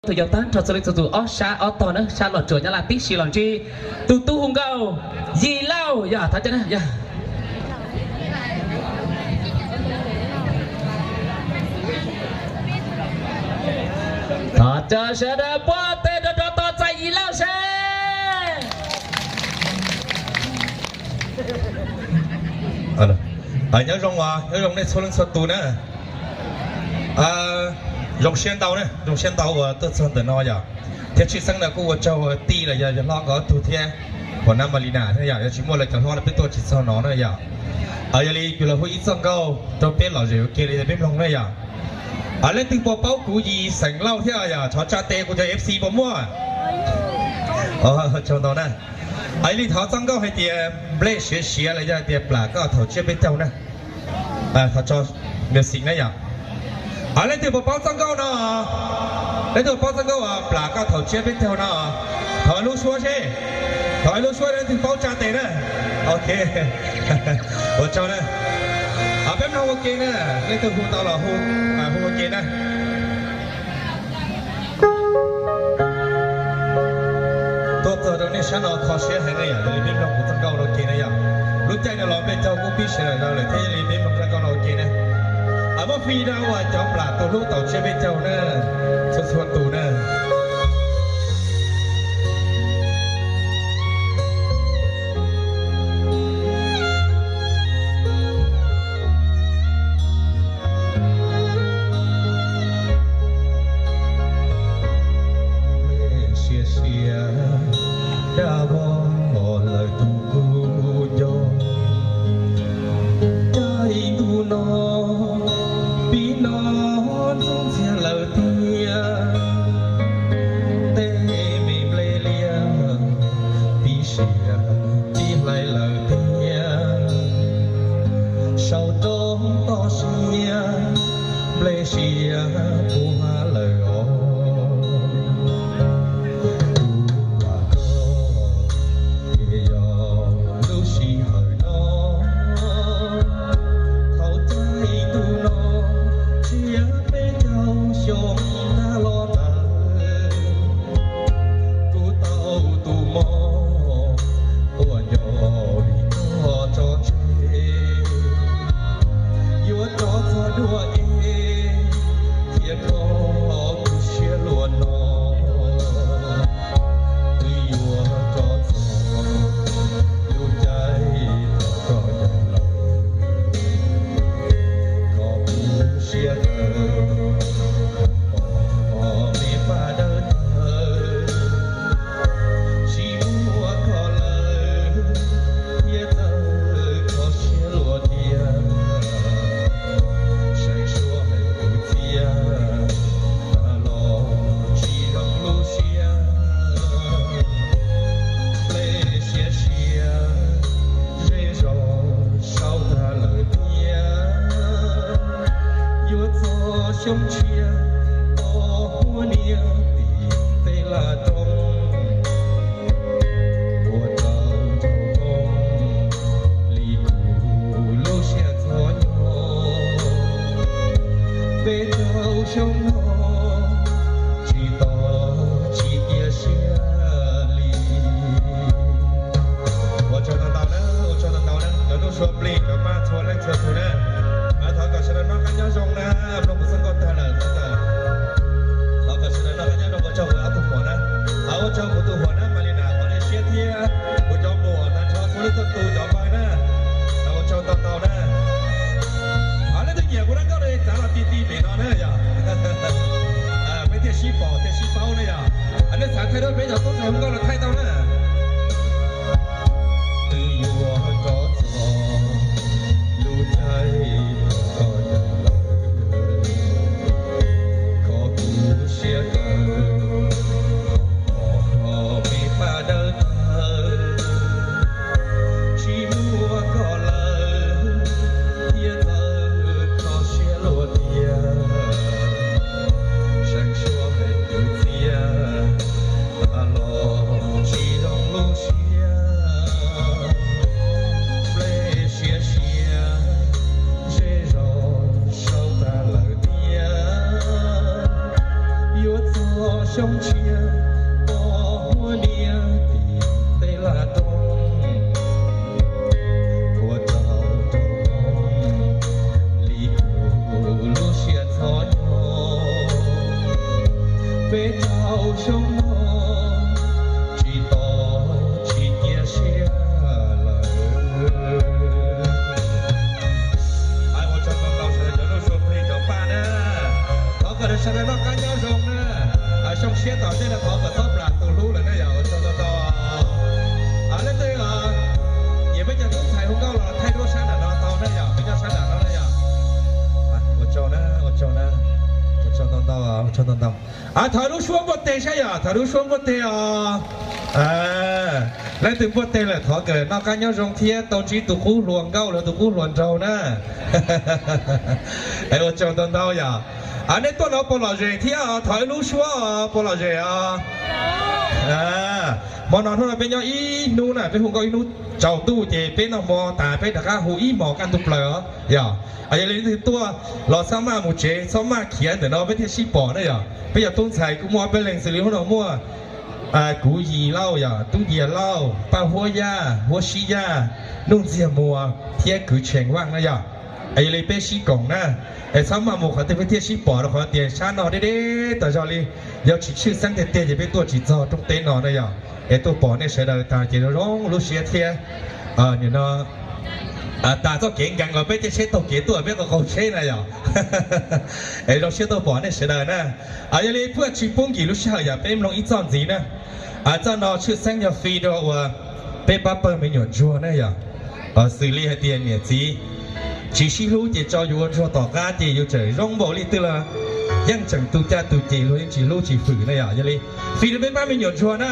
tus yau tag nrho txhua leej txhua tus ob sab ob tog na, sab Los Tsuas Nyab Laj tib si los ntsib tus tub hu nkauj Yim Lauj yog thov cov na yog. Thov cov sawv daws puab tes rau rau tos txais Yim Lauj seb. Nyob zoo, nyob zoo nej txhua leej txhua tus na. Zoo siab ntau na, zoo siab ntau uas tuaj txog ntawm no yom. Thiab tshwj xeeb ntawd kuj ua tsaug tij los yog yawg hlob nkawd ob tug thiab, huas nab Mas Lis Nas thiab yom, yog tsis muaj lawv cov hlob no peb tuaj tsis txog no na yom. Yog li kuv los hu ib txoj nkauj rau peb lom zem ua ke li peb mloog na yom. Leej twg puas paub kuv Yim Xeem Lauj thiab yom, thov tsa tes kuv cov F C puas muaj. Tsaug ntau na. Yog li thov txoj nkauj hais tias nplej siav siav los yog hais tias plam koj thaum tsiab peb caug na. Thov tso music na yom. Leej twg puas paub txoj nkauj no? Leej twg puas paub txoj nkauj plam koj thaum tsiab peb caug no? Thov ib lub suab seb. Thov ib lub suab leej twg paub tsa tes na. Ok. Ua tsaug na. Peb mloog ua ke na, leej twg hu tau los hu ua ke na. Tuaj txog rau nej sab no kho siab heev na yom, yog li peb mloog kuv txoj nkauj no ua ke na yom. Lub caij no los peb caug kuj pib sawv daws lawm thiab, yog li peb mloog txoj nkauj no ua ke na. Muab fij rau uas cov plam tus hlub thaum tsiab peb caug na, txhua txhua tus na. Siav siav dab vog lawm tus kuj nco. Caij ntuj no pib no ntxoov ntxhias lawm tiag, tej me nplej liaj pib siav pib hlais lawm tiag. Saum roob toj siab nplej siav puv hav lawm os. Kuv vam khom tias yog lub sij hawm no, thaum caij ntuj no tsiab peb caug xyoo tag los ntawd, kuv tau tus mog quaj nco vim koj tso tseg. Yuav rov txog dua es thiaj kho kuv siab luag no. Twb yuav rov txog lub caij thaum koj ncaim lawm, kho kuv siab kawg. Pom me paj dawb tawg, tsis muaj koj lawm thiaj txawj kho siab luag tiag. Seev suab hais tus txiaj, tas los tsis zoo lub siab. Nplej siav siav, zej zos sau tag lawm tiag. Yuav txog xyoo tshiab, tos muaj niam tim tej laj roob, ua rau nraug koob li kuv lub siab txom nyem. Peb caug xyoo no tsis tos tsis cia siab li. Ua tsaug ntau ntau na, ua tsaug ntau ntau na cov nuj sua plig cov pab txhua leej txhua tus na. Thov kom sawv daws noj qab nyob zoo na, mloog kuv txoj nkauj tag lawm, thov kom sawv daws noj qab nyob zoo, ua tsaug kuv ob tug muam na. Ua tsaug kuv tus huas nab Mas Lis Nas, thov nej siab thiab kuv cov muam tag nrho txhua leej txhua tus cov npawg na. Ua tsaug ntau ntau na. Leej twg nyiam kuv dab nkauj no txav los ti ti pem no na yom. Peb thiaj sib pom thiaj sib paub na yom. Nej xav thaij duab peb cov tub ntxhais hu nkauj los thaij tau na. Twb yuav rov txog lub caij koj ncaim lawm, kho kuv siab kawg. Pom me paj dawb tawg, tsis muaj koj lawm thiaj txawj kho siab luag tiag. Seev suab hais tus txiaj, tas los tsis xyoo tshiab, pom huab niam tim tej laj roob, ua rau rau li kuv lub siab ntxhov nyob. Peb rau xyoo no tsis tos tsis cia siab lawm. Ua tsaug ntau ntau sawv daws cov lub suab plig cov paj na. Thov kom sawv daws noj qab nyob zoo na. Xyoo tshiab tom ntej no thov kom txhob plam tus hlub lawm na yom. Ua tsaug ntau ntau. Leej twg nyiam peb cov tub ntxhais hu nkauj los thaij duab sab nram no tau na yom, peb nyob sab nram no na yom. Ua tsaug na, ua tsaug na, ua tsaug ntau ntau, ua tsaug ntau ntau. Thov lub suab npuaj teg saib yom, thov lub suab npuaj teg os. Leej twg npuaj teg lawm thov kom noj qab nyob zoo thiab tau ntsib tus qub hluas nkauj los tus qub hluas nraug na. Es ua tsaug ntau ntau yom. Nej tuaj no puas lom zem thiab os, thov ib lub suab os, puas lom zem os. Hmo no hnub no peb nyob ib hnub na, peb hu nkauj ib hnub tsaus ntuj ces peb noj hmo tas peb rov qab hu ib hmos kaj ntug plaws os yom. Yog li leej twg tuaj los txhob maj mus tsev, txhob maj khiav ntawm no peb thiaj sib pom na yom. Peb cov tub ntxhais kuj muaj ob peb leeg xws li hnub no muaj kuv Yis Lauj yom, Tub Yias Lauj, Paj Huab Yaj, Huab Sib Yaj, Nuj Ntxiag Muas thiab kwv Tsheej Vaj na yom. Yog li peb sib koom na, es txhob maj mus qhov twg peb thiaj sib pom rau qhov tias sab no deb deb tas zog li, yog tsis tshwj xeeb tiag tiag ces peb tuaj tsis txog rooj teb no na yom. Es tuaj pom nej sawv daws tas ces zoo zoo lub siab thiab. Nim no tas txoj kev nkees los peb thiaj seb taug kev tuaj peb qaug qaug tsheb na yom. Es zoo siab tuaj pom nej sawv daws na. Yog li phuaj tsis pub nkim lub sij hawm yom, peb mloog ib txoj ntxiv na. Txoj no tshwj xeeb yog fi rau uas peb pab pawg me nyuam ntsuag na yom. Xws li hais tias niam txiv tsis sib hlub ces tso yus ua ntsuag tom qab ces yus tseem zoo npaum li twg los yeej tseem tu caj tu ces luag yeej tsis hlub tsis hwm na yom. Yog li fi rau peb pab me nyuam ntsuag na.